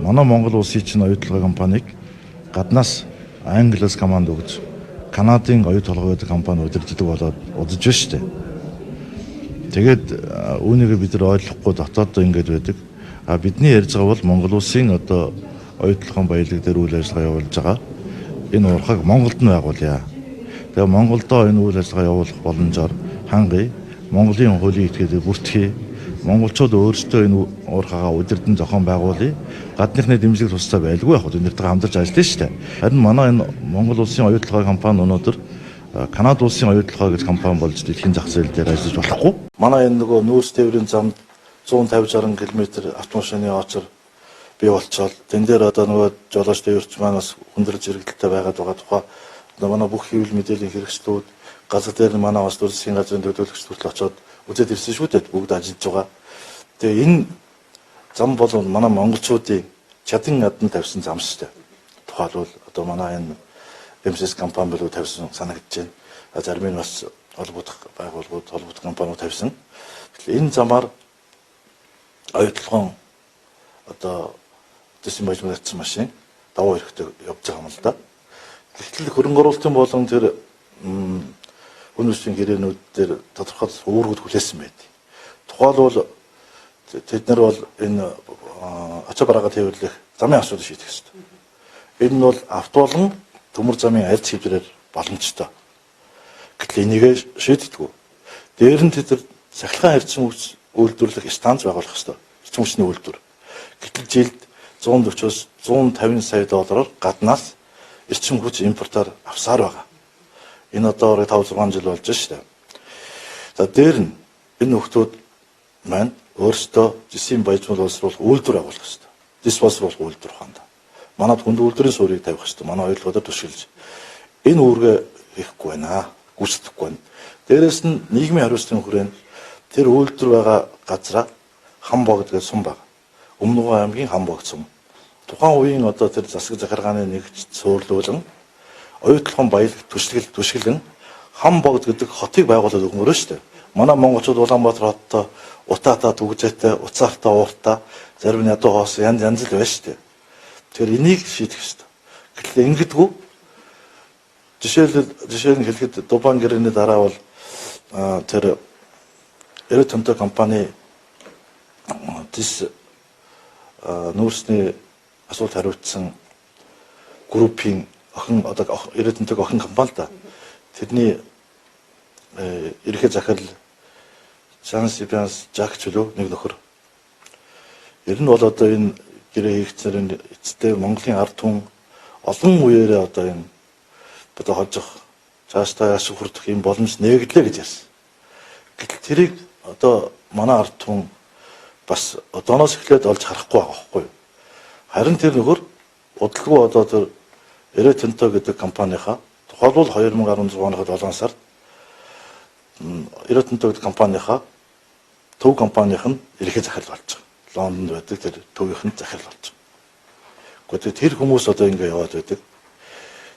Манай Монгол улсын чинь оюу толгой компанийг гаднаас Англиас команд өгж Канадын оюу толгой гэдэг компани удирддаг болоод удаж байна шүү дээ. Тэгээд үүнийг бид нар ойлгохгүй дотооддоо ингэж байдаг. А бидний ярьж байгаа бол Монгол улсын одоо оюу толгойн баялаг дээр үйл ажиллагаа явуулж байгаа. Энэ уурхайг Монголд нь байгуулъя. Тэгээ Монголдоо энэ үйл ажиллагаа явуулах боломжоор хангая. Монголын хуулийн этгээдийг бүртгэе. Монголчууд өөрсдөө энэ уурхайгаа удирдан зохион байгуулъя. Гадныхны дэмжлэг тусцаа байлгүй яг бид нартай хамтарч ажиллана шүү дээ. Харин манай энэ Монгол улсын оюу толгой компани өнөөдөр Канада улсын оюу толгой гэж компани болж дэлхийн зах зээл дээр ажиллаж болохгүй. Манай энэ нөгөө нүүрс тээврийн замд 150 60 км автомашины очор бий болчоод тэн дээр одоо нөгөө жолооч тээвэрч маань бас хүндрэл зэрэгэлтэй байгаад байгаа тухай одоо манай бүх хэвлэл мэдээллийн хэрэгслүүд газар дээр нь манай бас засгийн газрын төлөөлөгч хүртэл очоод үзээд ирсэн шүү дээ, бүгд ажиллаж байгаа. Тэгээ энэ зам бол манай монголчуудын чадан ядан тавьсан зам шүү дээ. Тухайлбал одоо манай энэ MCS компани болов тавьсан санагдаж байна. Зарим нь бас холбогдох байгууллагууд, холбогдох компаниуд тавьсан. Тэгэхээр энэ замаар оюу толгойн одоо дэсэн баяжмагдсан машин давуу хэрэгтэй явж байгаа юм л да. Гэтэл хөрөнгө оруулалтын болон тэр хүн өсвийн гэрээнүүд дээр тодорхой үүргүүд хүлээсэн байд. Тухайлбал тэд нар бол энэ ачаа бараагаа тээвэрлэх замын асуудал шийдэх ёстой. Энэ нь бол авто болон төмөр замын аль хэвлэрээр боломжтой. Гэтэл энийгээ шийддэггүй. Дээр нь тэд нар сахилгаан эрчим хүч үйлдвэрлэх станц байгуулах ёстой. Эрчим хүчний үйлдвэр. Гэтэл жилд 140-оос 150 сая доллараар гаднаас эрчим хүч импортоор авсаар байгаа. Энэ одоо 5 6 жил болж шүү дээ. За дээр нь энэ нөхдүүд маань өөрсдөө зэсийн баяжмал боловсруулах үйлдвэр агуулах ёстой. Зэс боловсруулах үйлдвэр ухаанд. Манад хүнд үйлдвэрийн суурийг тавих ёстой. Манай оюутлогоор түшиглэж. Энэ үүргээ хийхгүй байна. Гүйцэтгэхгүй байна. Дээрээс нь нийгмийн хариуцлагын хүрээнд тэр үйлдвэр байгаа газраа хам богд гэж сум байгаа. Өмнө Өмнөгөө аймгийн хам богд сум. Тухайн үеийн одоо тэр засаг захиргааны нэгж цуурлуулан оюутлогын баялаг түшиглэн хам богд гэдэг хотыг байгуулад өгмөрөө шүү дээ. Манай монголчууд Улаанбаатар хоттой утаатай түгжээтэй, уцаартай, ууртай, зарим нь ядуу хоос янз янз л байна шүү дээ. Тэгэхээр энийг шийдэх ёстой. Гэтэл ингэдэггүй. Жишээл нь хэлэхэд Дубан гэрээний дараа бол тэр Rio Tinto компани зэс нүүрсний асуулт хариуцсан группийн охин одоо Rio Tinto охин компани л да. Тэрний ерөнхий захирал Жан Сибианс Жак чөлөө нэг нөхөр. Ер нь бол одоо энэ гэрээ хийгдсээр эцэстээ Монголын ард түмэн олон үеэрээ одоо энэ одоо хожих цаашдаа яаш хүртэх юм боломж нээгдлээ гэж ярьсан. Гэтэл тэрийг одоо манай ард түмэн бас одооноос эхлээд олж харахгүй байгаа байхгүй юу? Харин тэр нөхөр удалгүй одоо тэр Rio Tinto гэдэг компанийнхаа тухайлбал 2016 оны 7 сард Rio Tinto гэдэг компанийнхаа төв компанийн нь ерөнхий захирал болж байгаа. Лондонд байдаг тэр төвийнх нь захирал болж байгаа. Гэхдээ тэр хүмүүс одоо ингэ яваад байдаг.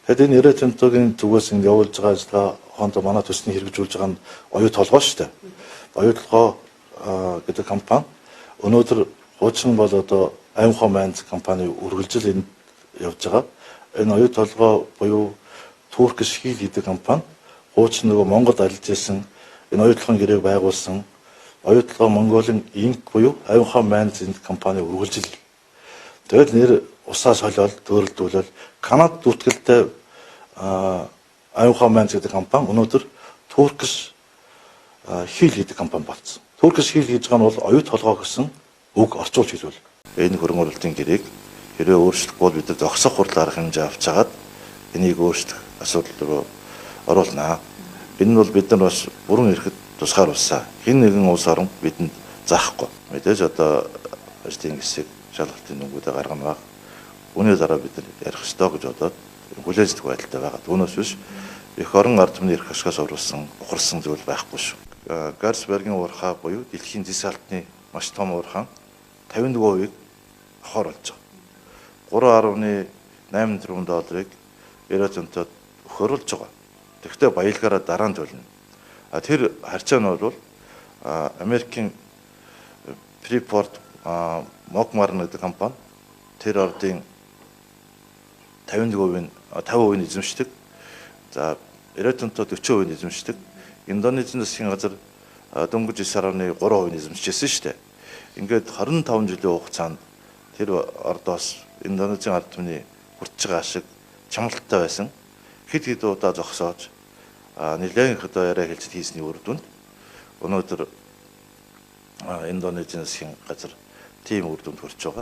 Тэгэд энэ Rio Tinto-гийн зүгээс ингэ явуулж байгаа ажиллагаа хондоо манай төсний хэрэгжүүлж байгаа нь оюу толгой шүү дээ. Оюу толгой гэдэг компани өнөөдөр хуучин бол одоо Аймхаа Майнз компани үргэлжил энд явж байгаа. Энэ оюу толгой буюу Turkish Hill гэдэг компани хуучин нөгөө Монголд ажиллаж исэн энэ оюу толгойн гэрээг байгуулсан оюу толгой Монголын Инк буюу Аймхаа Майнз энэ компани үргэлжил. Тэгэл нэр усаа солиод төөрөлдүүлэл Канад бүртгэлтэй Аймхаа Майнз гэдэг компани өнөөдөр Turkish Hill гэдэг компани болсон. Turkish Hill гэж байгаа нь бол оюу толгой гэсэн үг орчуулж хэлвэл энэ хөрөнгө оруулалтын гэрээг хэрвээ өөрчлөхгүй бол бид нар зогсоох хурал арга хэмжээ авч хагаад энийг өөрчлөх асуудал руу оруулнаа. Энэ нь бол бид нар бас бүрэн эрхэд тусгаар улсаа. Хэн нэгэн улс орон бидэнд заахгүй. Мэдээж одоо ажлын хэсэг шалгалтын дүнгуудаа гаргана баг. Үүний дараа бид нар ярих ёстой гэж бодоод хүлээждэг байдалтай байгаа. Түүнээс биш эх орон ард түмний эрх ашигаас оруулсан, ухарсан зүйл байхгүй шүү. Гарсбергийн уурхай буюу дэлхийн зэс алтны маш том уурхай 51%-ийг авахар болж байгаа. 3.8 тэрбум долларыг Rio Tinto-д өгөхөр болж байгаа. Тэгэхдээ баялгаараа дараа нь төлнө. А тэр харьцаа нь бол Америкийн Freeport McMoRan гэдэг компани Тэр ордын 51%, 50% эзэмшдэг. За, Рио Тинто 40% эзэмшдэг. Индонезийн засгийн газар дөнгөж 9.3% эзэмшижсэн шүү дээ. Ингээд 25 жилийн хугацаанд тэр ордоос Индонезийн ард түмний хүртэж байгаа ашиг чамлалттай байсан. Хэд хэд удаа зогсоож нэлээд их одоо яриа хэлцэл хийсний үр дүнд өнөөдөр Индонезийн засгийн газар тийм үр дүнд хүрч байгаа.